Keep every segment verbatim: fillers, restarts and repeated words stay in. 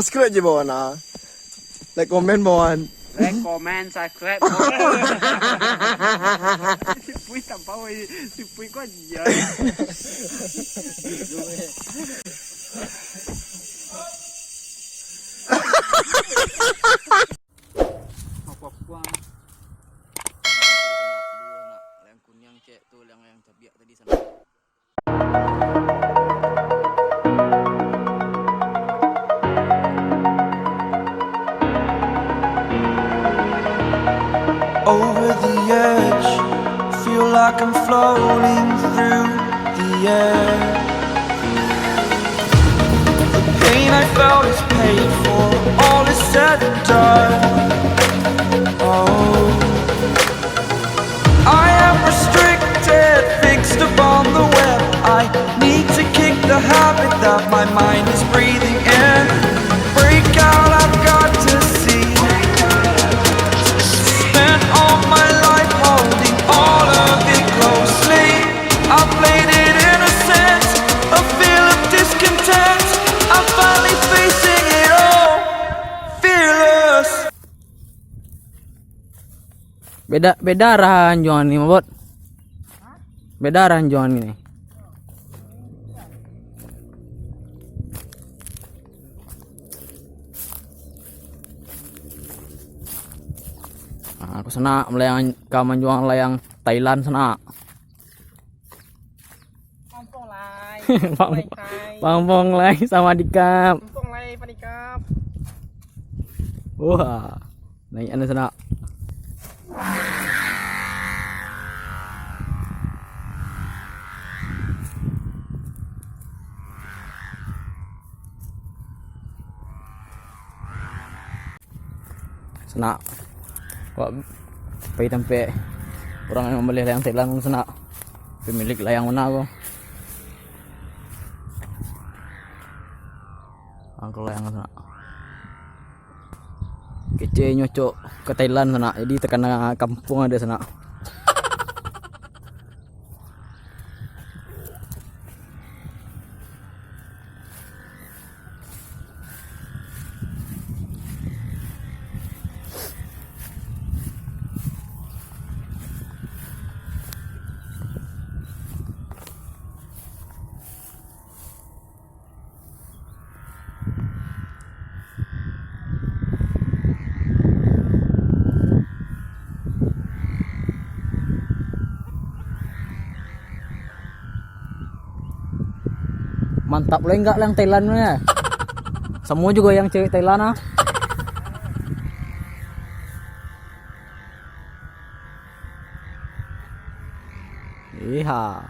Subscribe je bawah nah. Like, comment bawah. Like, comment, subscribe. Si Pui tak bawah, si Pui kau aja. Apa-apa. Yang kuniang cek tu, yang, yang cabiak tadi sana. Over the edge, feel like I'm floating through the air. The pain I felt is paid for, all is said and done. Oh, I am restricted, fixed upon the web. I need to kick the habit that my mind is breathing in. Break out, I've got to see. Spent all my life holding all of it closely. I played it innocent, a feel of discontent. I'm finally facing it all, fearless. Beda, beda arah anjuangan ni, Bot. Beda arah anjuangan ni. Ah, aku sanak malayang ka manjuang layang Thailand sanak. Pampong lai. Pam-, Pampong lai. Pampong lai, sawadikap. Pampong lai, panikap. Wah, naik anu sanak. Sanak. Wak pai tampek urang nan mambali layang Thailand tu sanak. Pemilik layang mana ko? Angkel layang sanak. Kecek nyo cok ka Thailand sanak. Jadi takana kampuang ado sanak. Mantap lo, enggak lah yang Thailand tu ya. Semua juga yang cewek Thailand ah. Iya.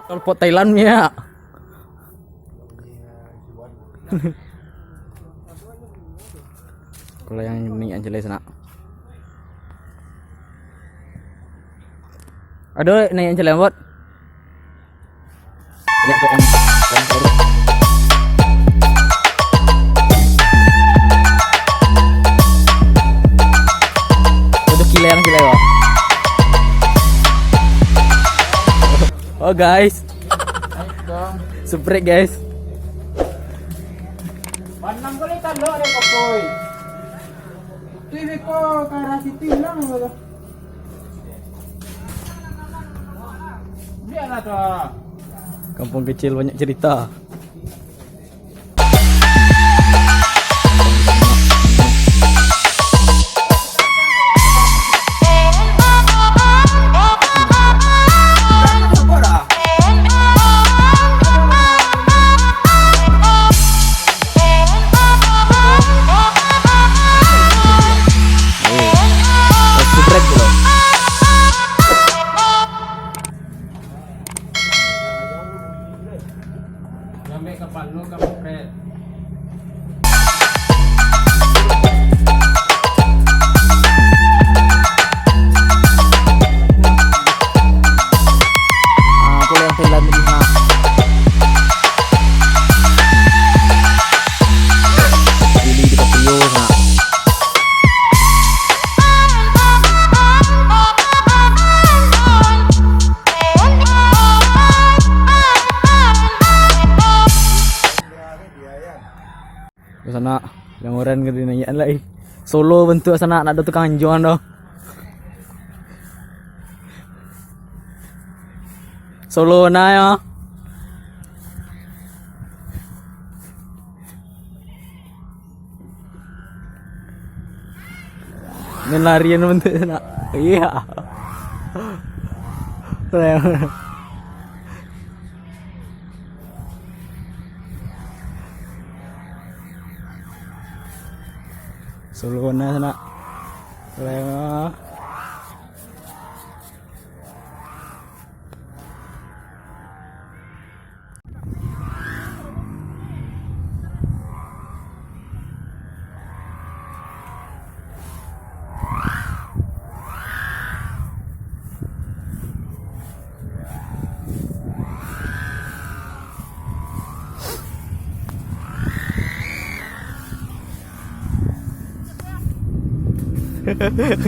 Kalau pot Thailand ya. Kalau yang ni yang jelas nak. Aduh, ni yang jelas buat. Aduh, gila yang jelas, Bang. Oh, guys. Suprek, guys. Panang kali tandok deh, Kopoy. Itu beko ke arah situ hilang, beko. Biarlah tu. Kampung kecil banyak cerita. Ambek kapalo ka kampret. Ah, aku yang Thailand tadi, nah. Ini di Papio, nah. Sanak, yang orang ka dinaiakan lai. Solo bantuak sanak, ndak ado tukang anjuang doh. Solo na yo. Main larian bantuak sanak. Iya. Solo na sanak. Lengah.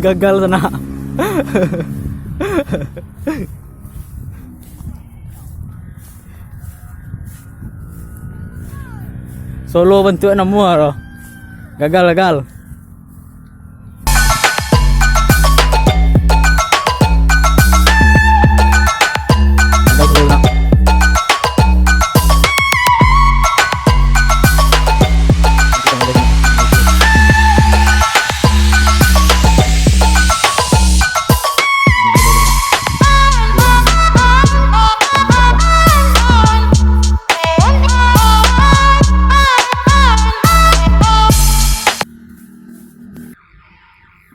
Gagal sanak. Solo bantuak namuah tu. Gagal, gagal.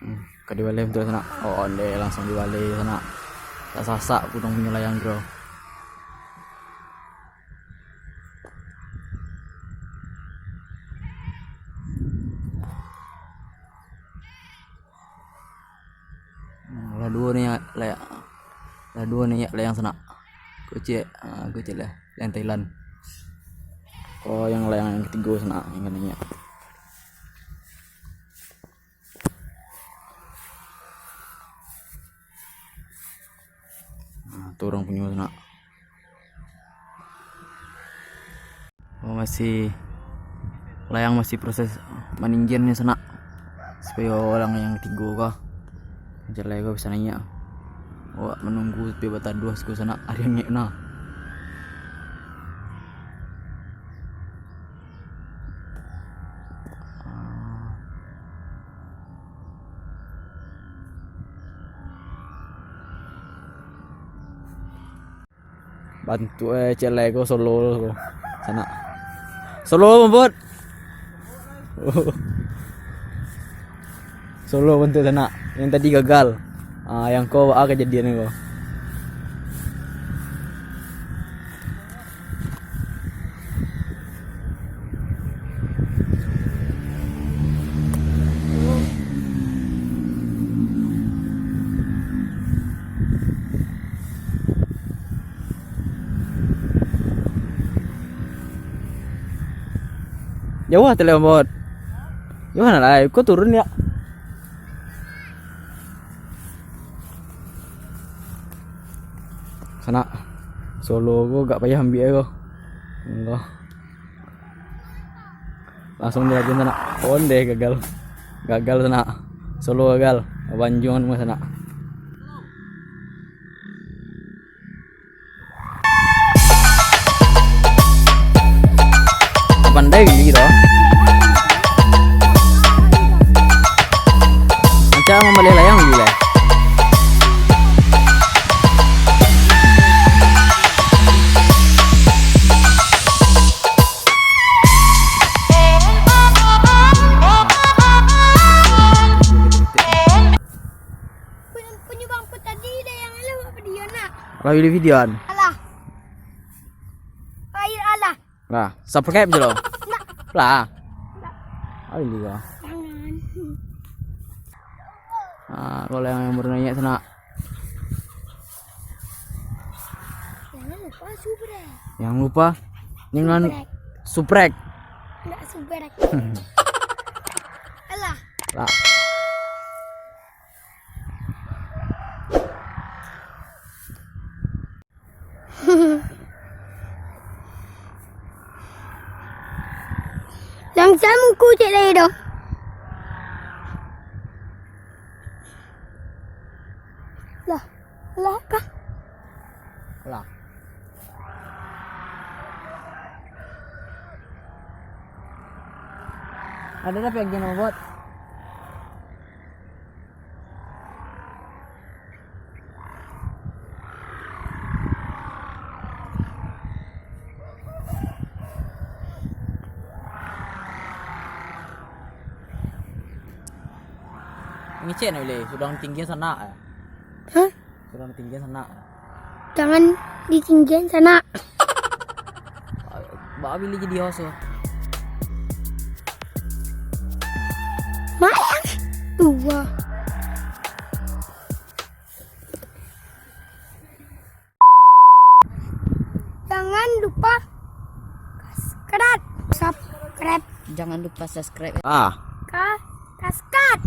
Hmm, ka dibaleh bantuak sanak. Oh, ondeh, langsung dibaleh sanak. Tak sasak pudong punyo layang tu. Hmm, lah duo ni, lah, lah duo ni, lah yang sanak. Kocek, ah, kocek lah, yang Thailand. Oh, yang lah yang ketigo sanak, yang kena. Nah, tu urang punyo sanak. Oh, masih, layang masih proses maninjannyo sanak. Supayo urang yang katigo ko, jalai ko bisa naiak. Awak manunggu supayo bataduah siko sanak, ari angek nah. Ah. Bantuak, eh, cek lai ko solo ko. Sanak. Solo, Bambut. Solo bantuak sanak. Yang tadi gagal. Ah, yang ko, ah, kajadian ko. Jauah tu lewat. Jauah nak lai. Kau turun ya. Sanak. Solo ko gak payah ambiak ko. Enggak. Langsung diagian sanak. Ondeh gagal. Gagal sanak. Solo gagal. Banjuang mah sanak. Pandai gigi tu. Macam mambaleh layang gigi lah. Punyo, punyo bangku tadi dah yang alah buat video nak. Lah video videoan. Alah. Ayo alah. Lah, subscribe je lo. Lah. Ayo lah. Jangan. Ah, kalau yang, yang baru naik sana. Jangan lupa subrek. Jangan lupa dengan subrek. Enggak subrek. Alah. Lah. Langsa muko cek lai doh. Lah, lah kah? Lah. Ada dah pagi nama buat. Ngecek nak boleh, sudah tinggi sanak. Hah? Sudah tinggi sanak. Jangan ditinggian sanak. Baa pilih jadi host tu. Mayang. Dua. Jangan lupa subscribe. Subscribe. Jangan lupa subscribe. Ah. Ka-, kaskat.